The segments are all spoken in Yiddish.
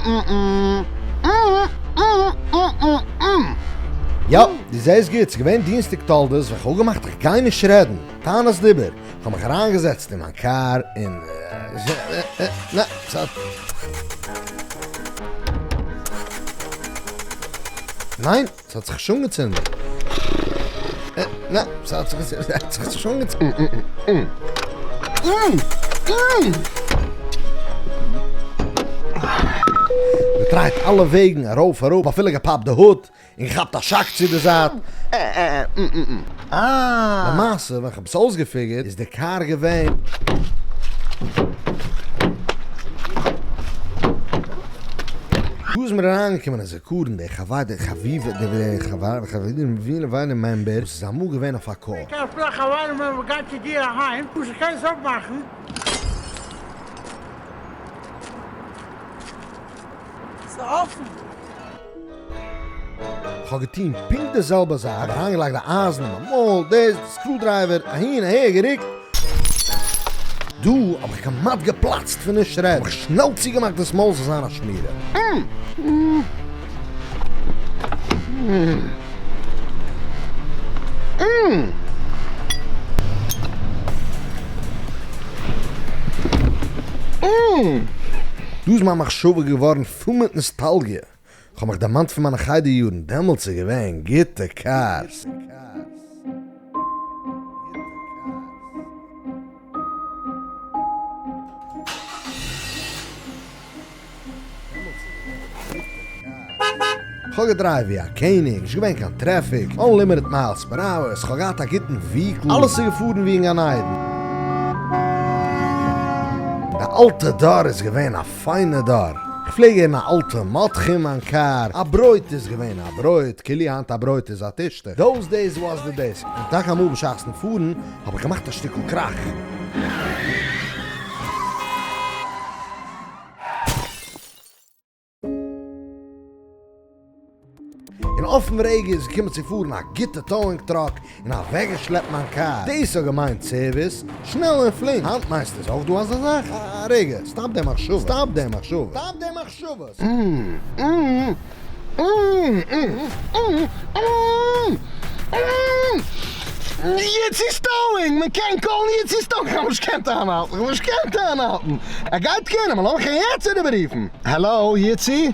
יא, דו זעסט גוט, ס'איז געווען דינסטאג תולדות ווען כ'האב אפגעמאכט איך גיי נישט רעדן, תענית דיבור, כ'האב מיך אריינגעזעצט אין מיין קאר און. נע, ס'האט. ניין, ס'האט זיך נישט אנגעצינדן. נע, ס'האט זיך נישט אנגעצינדן. געטרייט אלע וועגן, ארויף אראפ, אפילו געפאפט די hood, און געכאפט א שאק צו די זייט. למעשה ווען כ'האב עס אויסגעפיגערט איז די קאר געווען. דא איז מיר אריינגעקומען אין זכרון דער חבר דער חביב דער חבר חביב member וואס איז אמאל געווען אויף א call. איך בין א חבר member גיי צו דיר אהיים פשוט קענסט אפמאכן. ס'איז אפן. כ'האב געטון פונקט די זעלבע זאך, כ'האב אריינגעלייגט די אייזן אין מיין מויל, דאס, די screwdriver, אהין אהער גערוקט. דא האב איך כמעט געפלאצט פון נישט רעדן, האב איך שנעל צוגעמאכט דאס מויל זאל זיין א שמירה. דא איז מיין מחשבה געווארן פול מיט נאסטאלגיע, כ'האב מיך דערמאנט פון מיינע חדר יארן, דעמאלטס איז געווען גוטע קארס. כ'האב געדרייווט ווי א קעניג, נישט געווען קיין טרעפיק, unlimited miles per hours, כ'האב געהאט א גוטן vehicle, אלעס איז געפארן ווי אין גן עדן. די אלטע דור איז געווען א פיינע דור. כ'פלעג הערן א אלטע מטכ אין מיין קאר, א ברויט איז געווען א ברויט, כאילו היינט א ברויט איז א טישטוך. Those days was the days. און טאקע אמאל בשעת'ן פארן האב איך געמאכט א שטיקל קראך. און אויפן רגע איז געקומען צו פארן א גוטע towing truck און אוועקגעשלעפט מיין קאר, דאס האט געמיינט סערוויס, שנעל און פלינק, היינט מיינסטו איז אויך דא אזא זאך? א רגע, stop די מחשבה, stop די מחשבה, stop די מחשבה. יצי towing! מען קען קאלן יצי towing! איך האב נישט געקענט איינהאלטן, איך האב נישט געקענט איינהאלטן! ער גייט קומען, לאמיך אים יעצט איבעררופן! העלאו, יצי?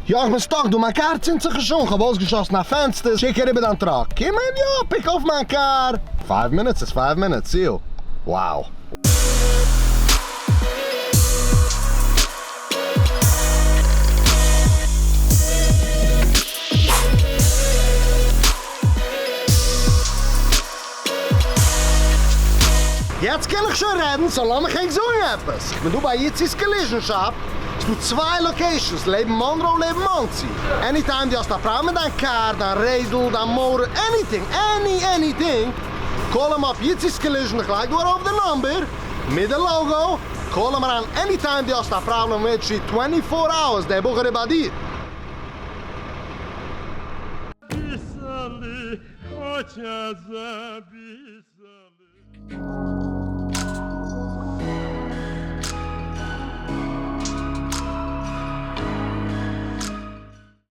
יא איך בין stuck דא, מיין קאר צינדט זיך נישט אן, כ'האב אויסגעשאסן א פענסטער, שיק אריבער דיין truck. קומען? יא, pick אויף מיין קאר. Five minutes איז five minutes, see you. Wow. יעצט קען איך שוין רעדן, so לאמיך ענק זאגן עפעס. איך בין דא ביי איצי'ס collision shop, ס'דא צוויי locations, לעבן מאנראו לעבן מאנסי. Anytime דו האסט א פראבלעם מיט דיין קאר, דיין רעדל, דיין motor, anything, any anything, call אים אויף איצי'ס collision, איך לייג דא ארויף די number, מיט די logo, call אים אריין anytime דו האסט א פראבלעם emergency twenty four hours, דער בחור איז ביי דיר. ביסעלע, כאטש אזא ביסעלע.